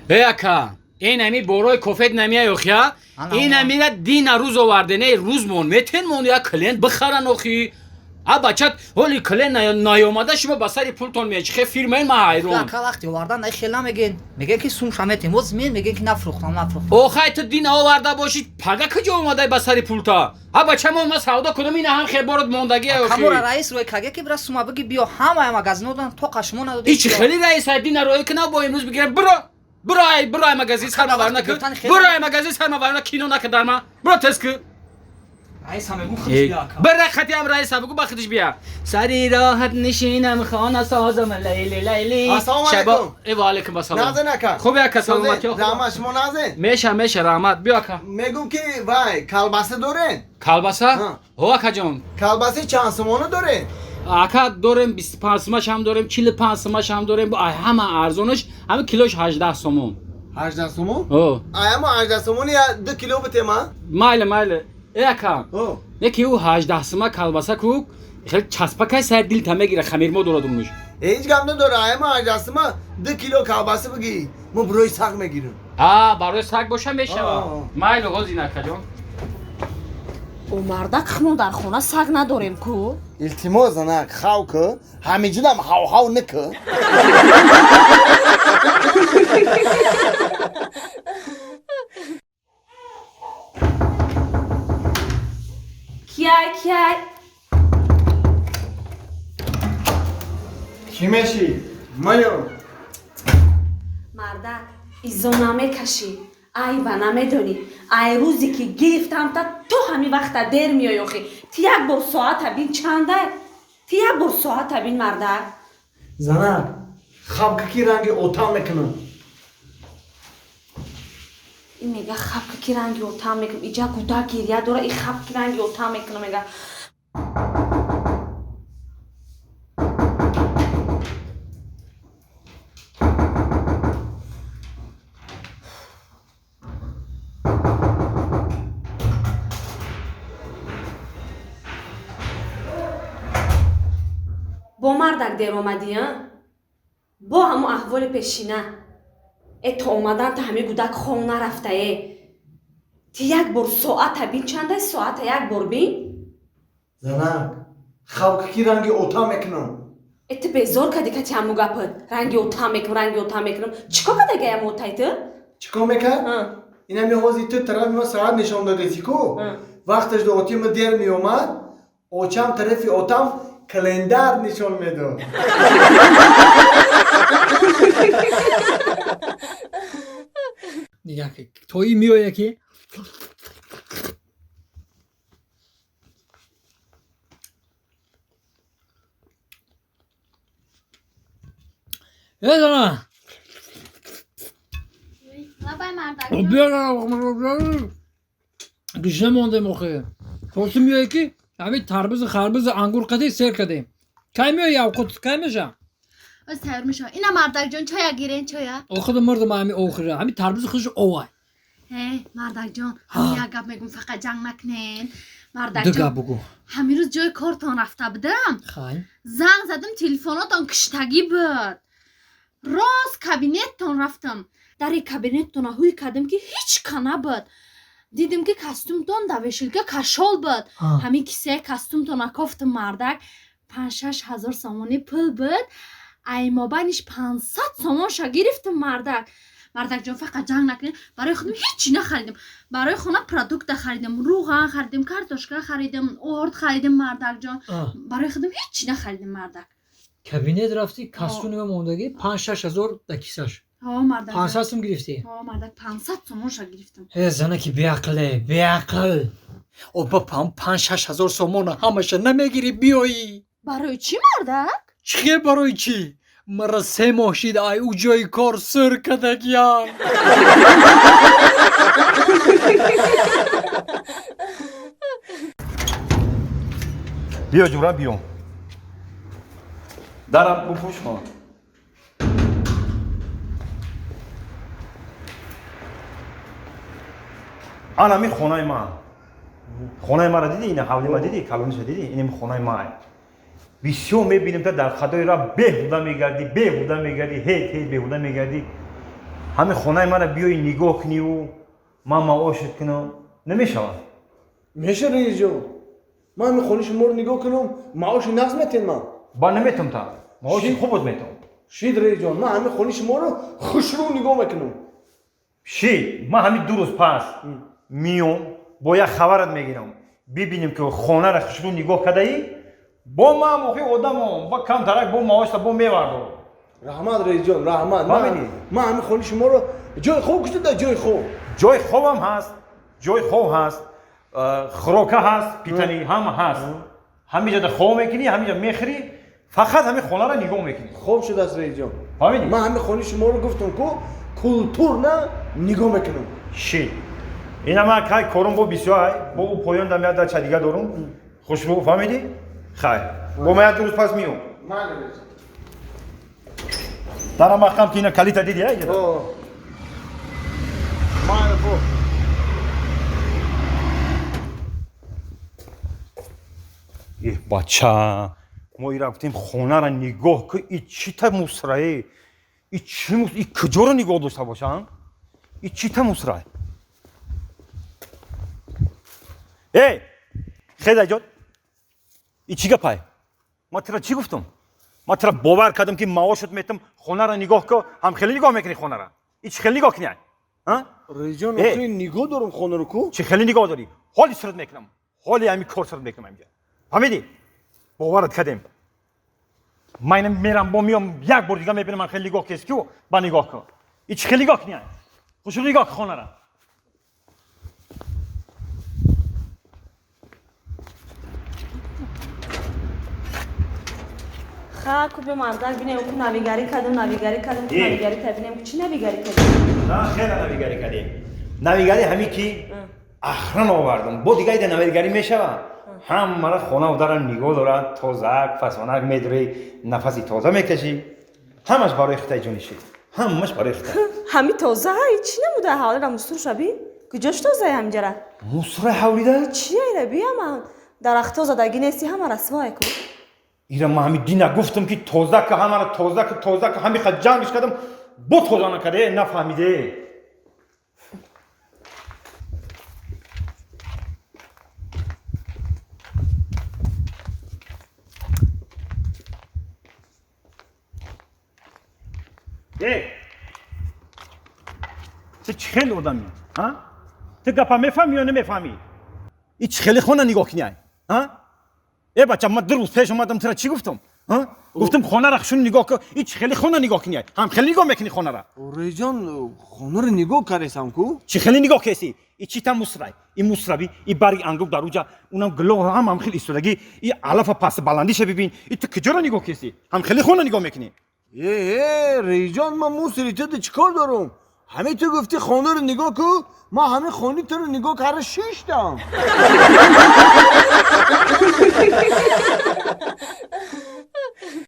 Э ака, ин ами борои кофет намеяй охия? Ана, Ин ана. амира дина рӯз оварде, не рӯз мон метен мон як клиент бихаран охи. А бачат ҳоли клиент наёмада шумо ба сари пултон меяд. Чихе фирмаи ма ҳайрон. Ака, вақти овардан ай хел намеген. Мегӯян ки сумша метем. Боз мен мегӯян ки нафрӯхтам, нафрӯхтам. Охай ту дина оварда бошӣ, пага куҷо омадай ба сари пулта? А бачамон ма савдо кунам, ина ҳам хеборот мондагия охи. Камора раис рӯй каге ки бира сума биги биё ҳамаи магазинодан тоқа шумо надодед. И чи хели раис ай дина рӯй кина бо имрӯз бигирем биро. Биро ай, биро ай магазин сарма варна ки. Гуфтани хеле- Биро ай магазин сарма варна кино накардарма. Биро тез ки. Раис ҳам мегӯ худиш биё ака. Бира хати ам раиса бугу ба худиш бия. Сари роҳат нишинам хона созам лайли лайли. Ассалому алайкум. Э ва алайкум ассалом. Назин ака. Хуб ака, саломатӣ. Созен, раҳмат, шумо назин? Меша, меша, раҳмат. Биё ака. Мегум ки вай, колбаса дорен? Колбаса? Ҳа. Ҳо ака ҷон. Колбаси чанд сомона дорен? Ака дорем 25 сомаш ҳам дорем, 45 сомаш ҳам дорем. Ай ҳама арзонаш, ҳама килош 18 сомон. 18 сомон? Ҳо. Ай ҳама 18 сомони я 2 кило битем, а? Майле, майле. Э ака. Ҳо. Неки ӯ 18 сома колбаса ку хеле часпакай сар дилта мегира хамирмо дорад умнуш. Ҳеҷ гап надора, ай ҳама 18 сома 2 кило колбаса бигӣ. Мо барои саг мегирем. А, барои саг боша мешава. О. Майле, ҳозин ака ҷон. О мардак, мо дар хона саг надорем ку. Илтимос, занак, хав ку, ҳамиҷунам ҳав-ҳав нику. Кияй, кияй? Чӣ мешӣ? Маё. Мардак, изо намекашӣ, айва намедонӣ. Ай рӯзе ки гирифтам та то ҳамин вақта дер меой охи. Ти як бор соата бин чанда? Ти як бор соата бин, мардак. Занак, хав ки ранги отам мекунам. Ин мега хабка ки ранги отам мекунам. Иҷа гудак гиря дора, и хаб ки ранги отам мекунам мега. Бо мардак дер омадӣ, а? Бо ҳамон аҳволи пешина. Э то омадан та ҳамин гудак хов нарафтае. Ти як бор соата бин чандай соата як бор бин? Занак, хав ки ранги отам мекунам. Э ту безор кардӣ кати ҳамун гапат. Ранги отам мекунам, ранги отам мекунам. Чӣ кор карда гаям отай ту? Чӣ кор мекард? А. Инами ҳозир ту тарафи ма соат нишон додеси ку? А. Вақташ до отима дер меомад, очам тарафи отам календар нишон медод. Нигоҳ ки тои меояд ки э зана. Лабай, мардак. Гишна мондем охи. Тоси меояд ки ҳамин тарбизу харбизу ангур қадӣ сер кардем. Кай меояд авқот кай меша? Оз тайёр мешава. Ина мардакҷон, чоя гирен, чоя. Охида мурдам ҳами охира. Ҳами тарбизу хуш овай. Э, мардакҷон, Ҳа. ҳамин як гап мегум, фақат ҷанг накунен. Ду Мардакҷон, гап бугӯ. ҳамин рӯз ҷои кортон рафта будам. Хай. Занг задам, телефонотон киштагӣ буд. Рост кабинеттон рафтам. Дари кабинеттона ҳуй кардам ки ҳеҷ ка набуд. Дидам ки костюмтон дар вешилка кашол буд. Ҳамин кисаи костюмтона кофтам, мардак, 5-6 ҳазор сомонӣ пул буд. Ай мобайниш 500 сомонша гирифтам, мардак. Мардакҷон, фақат ҷанг накунед, барои худам ҳечи нахаридам. Барои хона продукта харидам, рӯған харидам, картошка харидам, орд харидам, мардакҷон. Барои худам ҳечи нахаридам, мардак. Кабинет рафтӣ, костюмима мондагӣ, 5-6 ҳазор дар кисаш. Ҳо, мардак. 500 сум гирифтӣ? Ҳо, мардак, 500 сомонша гирифтам. Э занаки беақле, беақл. Оба 5-6 ҳазор сомона ҳамаша намегирӣ биёӣ. Барои чӣ, мардак? Чӣ хел барои чӣ? Мара 3 моҳ шид ай ӯ ҷои кор сир кардагиям. Биё, ҷура, биё. Дарам бупӯш ҳо. Анами хонаи ман. Хонаи маро дидӣ? Ина ҳавли ма дидӣ? Калониша дидӣ? Инами хонаи ман. Бисёр мебинем та дар хадои ра беҳуда мегардӣ, беҳуда мегардӣ, ҳет ҳет беҳуда мегардӣ. Ҳамин хонаи мана биёи нигоҳ куниву ман маошат кунам намешавад? Меша раисҷон, ман ҳамин хонаи шуморо нигоҳ кунам, маоши нағз метен ман. Ба наметам та. Маоши хубот метам. Шид раисҷон, ман ҳамин хонаи шуморо хушрӯ нигоҳ мекунам. Шид, ман ҳамин 2 рӯз пас миём, бо як хабарат мегирам. Бибинем ки хонаро хушрӯ нигоҳ кардаӣ, бо ман охи одамом, ба камтарак бо маошта бо мевардорам. Раҳмат раисҷон, раҳмат. Ман ҳамин хонаи шуморо ҷои хоб кушода, ҷои хоб. Ҷои хобам ҳаст, ҷои хоб ҳаст, хӯрока ҳаст, питани ҳама ҳаст. Ҳаминҷода хоб мекунӣ, ҳаминҷо мехӯрӣ, фақат ҳамин хонаро нигоҳ мекунӣ. Хоб шудааст раисҷон. Фаҳмидӣ? Ман ҳамин хонаи шуморо гуфтам ку культурна нигоҳ мекунам. Ши. Ина ман кай корум бо бисёр ай, бо ӯ поён дам як дача дига дорум. Хушрӯ, фаҳмидӣ? Хайр. Бо ман як 2 рӯз пас миём. Дарам маҳкам ки ина калита дидӣ, ай? Эҳ бача, мо ира гуфтем хонаро нигоҳ ку, и чӣ та мусрае? И чӣ мус, и куҷоро нигоҳ дошта бошам? И чӣ та мусрае? Эй, хезаҷон, и чӣ гапай? Ман туро чӣ гуфтам? Ман туро бовар кардам ки маошат метам, хонаро нигоҳ ку, ҳам хеле нигоҳ мекунӣ хонаро. И чӣ хеле нигоҳ кунӣ? Раисҷон, охи нигоҳ дорам хонаро ку? Чӣ хеле нигоҳ дорӣ? Ҳоли сурат мекунам. Ҳоли ҳамин кор сурат мекунам инҷа. Фаҳмидӣ? Боварат кардем. Ман ина мерам бо миём як бор дига мебинам ман хеле нигоҳ кес ку, ба нигоҳ кун. И чӣ хеле нигоҳ кунӣ? Хушрӯ нигоҳ кун хонаро. Ха, ку бе мардак бинем ку навигарӣ кардам, навигарӣ кардам, ку навигарӣ кардам, бинем ку чӣ навигарӣ кардем? На, хеле навигарӣ кардем. Навигарӣ ҳамин ки ахран овардам. Бо дига ида навигарӣ мешава. Ҳамара хона дарам нигоҳ дорад, тозак, фасонак медурӣ, нафаси тоза мекашӣ. Ҳамаш барои хитай ҷонишид. Ҳамаш барои хитай. Ҳами тоза? Чӣ намуда ҳавлира мусур шаби? Куҷош тозае ҳамҷара? Мусура ҳавлида? Чӣ айра биама? Дарахто задагӣ нести ҳама расвое ку. Ира ман ҳами дина гуфтам ки тоза ка, ҳамара тоза ка, тоза ка, ҳами ха ҷангш кардам, бо тоза накарде, нафаҳмиде. Эй, ту чӣ хел одамӣ? Ту гапа мефаҳмӣ ё намефаҳмӣ? И чӣ хеле хона нигоҳ кунӣ? Э бача, ман 2 рӯз пеш омадам, тура чӣ гуфтам? Гуфтам хонаро хушун нигоҳ кун. И чӣ хеле хона нигоҳ кунӣ? Ҳам хеле нигоҳ мекунӣ хонаро? Раисҷон, хонаро нигоҳ кардесам ку? Чӣ хеле нигоҳ кардӣ? И чӣ та мусрай? И мусраби, и барги ангур дар уҷа, унам гуло ҳам ҳам хеле истодагӣ, и алафа пас баландиша бибин. И ту куҷоро нигоҳ кардӣ? Ҳам хеле хона нигоҳ мекунӣ? Э, раисҷон, ман мусири ту чӣ кор дорам? Ҳамин ту гуфтӣ хонаро нигоҳ ку, ман ҳамин хонаи туро нигоҳ карда шиштам.